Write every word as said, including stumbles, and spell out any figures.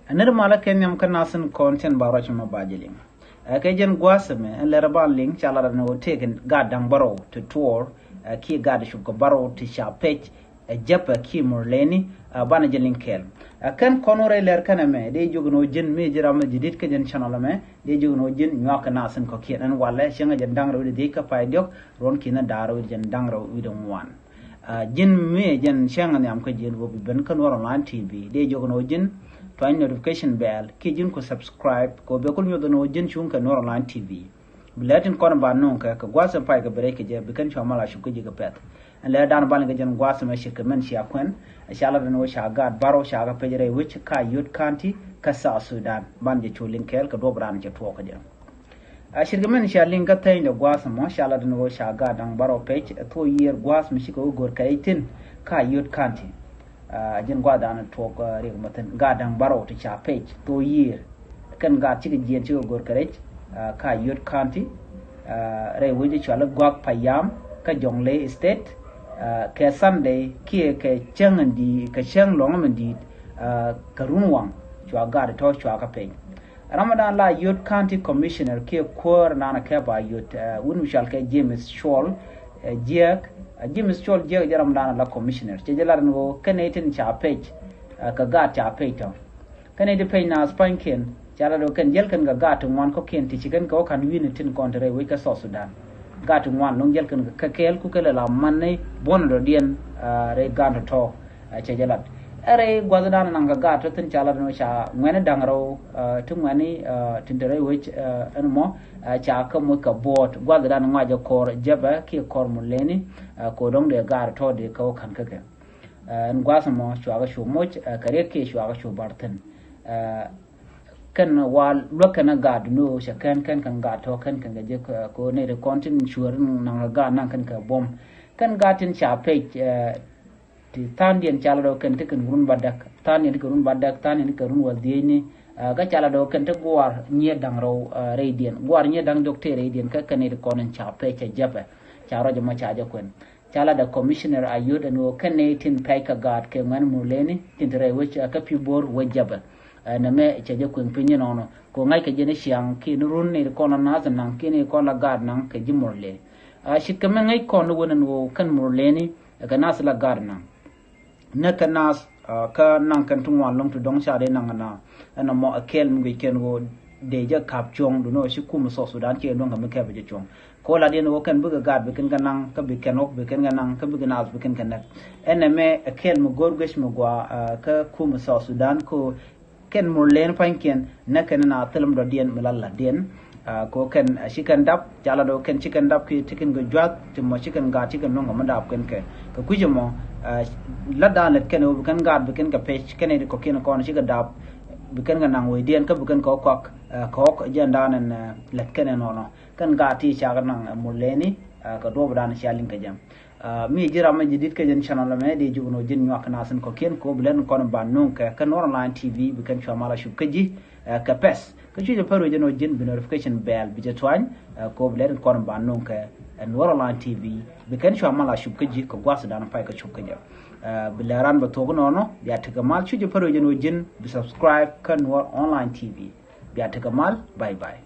Ɛ nir malä kɛ nhiam kä nasin kɔn tin ba ruac mɛ ba jɛ liŋ. Ɛ kɛ jɛn gua̱a̱th ɛmɛ ɛn lɛr ban liŋ ca lat ni wä tëëk gaat da̱ŋ bärɔw ti tuɔɔr, ɛ kiɛ gaat cop kɛ bärɔw ti ca pec, ɛ jäpɛ kiɛ mur leni, ɛ banɛ jɛ liŋ kɛɛl. Ɛ kɛn kɔn wä rɛy lɛr kɛn ɛmɛ dee jiök ni wä ji̱n mi ji̱ ram mi ji̱ dit kä jɛn channel ɛmɛ dee jiök ni wä ji̱n nyuak kɛ nasin kɔ̱kiɛn ɛn walɛ cieŋ ɛ jɛn da̱ŋ rɛw wi̱cdɛ dhieec kä pay diɔ̱k ruɔ̱n ki̱n da̱a̱r wi̱cdɛ jɛn da̱ŋ rɛw wi̱cdɛ ŋuan. Ji̱n mi ɛ jɛn cäŋ nhiam kä ji̱n wä bi ben kä Nuer Online T V dee jiök ni wä ji̱n tuany notification bell kiɛ ji̱n ku subscribe kɛ wä bɛ kul nyuɔth ni wä ji̱n cuŋ kɛ Nuer Online T V. Bi lɛ tin kɔn ba nuŋ kɛ kɛ gua̱th in pay kɛ bi rɛc kɛ jɛ bi kɛn cua mal a cup kä ji̱ kɛ pɛth. Ɛn lɛ dan ban kɛ jɛn gua̱th mɛ cir kɛ mɛn cia kuɛn. Ɛ ca lat ni wä ca gaat bärɔw ca kɛ pec rɛy wec ka Yot County kä South Sudan ban jɛ cu liŋ kɛɛl kɛ duɔp ran cɛ tuɔɔk kɛ jɛ. A cirkɛ mɛn cia liŋ kä thɛny dɛ gua̱a̱th mɔ ca lat ni wä ca gaat da̱ŋ bärɔw pec ɛ thuɔ̱k yiër gua̱a̱th mi cikɛ wä go̱r kɛ i̱ thi̱n ka Yot County. A ji̱n gua̱a̱th dan tuɔɔk riɛk mɔ thi̱n gaat da̱ŋ bärɔw ti ca pec thuɔ̱k yiër. Kɛn gaat cikɛ jiɛn cikɛ go̱r kɛ rɛc ka Yot County. Rɛy wec cual i̱ Guak Payam kä Jonglei State. Kɛ Sunday kiɛ kɛ cäŋ in di̱i̱t kɛ cäŋ lɔ̱ŋ in di̱i̱t kɛ run waŋ cua gaat tɔ̱ cua kä pec. Ramadan la Yot County Commissioner kiɛ kuäär nanɛ kɛ ba Yot wun mi cual kɛ James Cuɔl Jiɛk. James Cuɔl Jiɛk jɛ ramadan la Commissioner cɛ jɛ lar ni ɣöö kɛn itin ca pec kɛ gaat ca pec tɔ. Kɛn iti pec naath pa̱nykiɛn ca lar ɣöö kɛn jäl kɛn kɛ gaat ti ŋuan kɔ̱kiɛn ti ci kɛn kɛ wä ka̱n wi̱n itin kɔn ti rɛy wec kä South Sudan. Gaat ti ŋuan lo̱ŋ jäl kɛn kɛ kɛɛl ku kɛ lɛ la man ni buɔ̱n dɔ̱diɛn rɛy gaat tɔ̱tɔ̱. Cɛ jɛ lat ɛ rɛy gua̱thdan naŋ kɛ gaat tɔ thi̱n ca lat ni ca ŋuɛni da̱ŋ rɛw ti ŋuɛni tin te rɛy wec ɛn mɔ ca kä moc kɛ buɔɔt gua̱thdan ŋuac ɛ kɔr jäpɛ kiɛ kɔr muleni. Kɛ dɔ̱ŋ dee gaat tɔ dee kä wä ka̱n kä kɛ ɛn gua̱th mɔ cuakɛ cu moc kɛ riɛk kiɛ cuakɛ cu bar thi̱n. Kɛn wa luäk kɛn a gaat ni cɛ kɛn kɛn kɛn gaat tɔ kɛn kɛn kɛ jɛ kɛ nɛy ti kɔn tin cuäär naŋ kɛ gaat naŋ kɛn kɛ buɔ̱m. Kɛn gaat tin ca pec ti tha̱a̱ŋdiɛn ca la dɔ̱k kɛn ti kɛn run ba däk tha̱a̱ŋdiɛn ti kɛn run ba däk tha̱a̱ŋdiɛn ti kɛn run wä dhiecni. Kä ca la dɔ̱k kɛn ti gua̱a̱r nyiee da̱ŋ rɛw rɛydiɛn gua̱a̱r nyiee da̱ŋ diɔ̱k tëë rɛydiɛn kä kɛn nɛy ti kɔn in ca pec ca jäpɛ. Ca rɔc ɛmɔ ca jɛ kuɛn ca la dɔ̱k commissioner a yot ɛn ɣöö kɛn nɛy tin pɛc kɛ gaat kɛ ŋuɛn muleni tin ti rɛy wec kä pi̱ bo̱r wec jäpɛ. Nɛmɛ cɛ jɛ kueŋ piny inɔnɔ kɛ ɣöö ŋa̱ckɛ jɛ ni ciaŋ kiɛ ni run nɛy ti kɔn la naath naŋ kiɛ nɛy ti kɔn la gaat naŋ kɛ ji̱ muleni. A cit kɛ mɛ ŋäc kɔn ni wen ɛn ɣöö kɛn muleni kɛ naath la gaat naŋ. Näk kɛ naath kä naŋ kɛn ti ŋuan lo̱ŋ ti dɔ̱ŋ ca dee naŋ ɛn ɛn ɛmɔ ɛ kɛɛl mi guic kɛn ɣöö dee jɛ ka̱p cuɔ̱ŋ duni ɣöö ci kum South Sudan ci ɛ luäŋ kɛ mi kɛpɛ jɛ cuɔ̱ŋ. Kɛ ɣöö lat yɛn ɣöö kɛn bikɛ gaat bi kɛn kɛ naŋ kä bi kɛn ɣɔ̱k bi kɛn kɛ naŋ kä bikɛ naath bi kɛn kɛ näk. Ɛn ɛmɛ ɛ kɛɛl mi go̱r guic mi gua kä kum South Sudan kɛ ɣöö kɛn mur len pa̱nykiɛn näk kɛn na thilɛm dɔ̱diɛn mi la la̱tdiɛn. Ko kɛn ci kɛn dap ca la dɔ̱ kɛn ci kɛn dap ki ti kɛn kɛ juath ti mɔ ci kɛn gaat ci kɛn luäŋ kɛ mi dap kɛn kɛ kɛ kui̱c ɛmɔ. Lat dan lɛt kɛn ɣöö bi kɛn gaat bi kɛn kɛ pec kɛn ɛ kɔ̱kiɛn kɔn ci kɛ dap bi kɛn kɛ naŋ wecdiɛn kä bi kɛn kɛ kuak kɛ ɣɔ̱k jɛn dan ɛn lɛt kɛn ɛnɔnɔ kɛn gaat ti cakɛ naŋ mur leni kɛ duɔp dan cia liŋ kɛ jɛm. Mi ji̱ ram mi ji̱ dit kä jɛn channel ɛmɛ di jukɛ nɔ ji̱n nyuak kɛ nasin kɔ̱kiɛn kɛ ɣöö bi lɛn kɔn ban nuŋ kɛ kä Nuer Online T V bi kɛn cua mal a cup kä ji̱ kɛ pɛth kä cuc ɛ pär wecɛ nɔ ji̱n bi notification bell bi jɛ tuany. Kɛ ɣöö bi lɛn kɔn ban nuŋ kɛ Nuer Online T V bi kɛn cua mal a cup kä ji̱ kɛ gua̱th dan pay kɛ cup kä jɛ. Bi lɛ ran bɛ thuɔ̱k nɔnɔ bia tekɛ mal cuc ɛ pär wecɛ nɔ ji̱n bi subscribe kä Nuer Online T V. Bia tekɛ mal bye bye.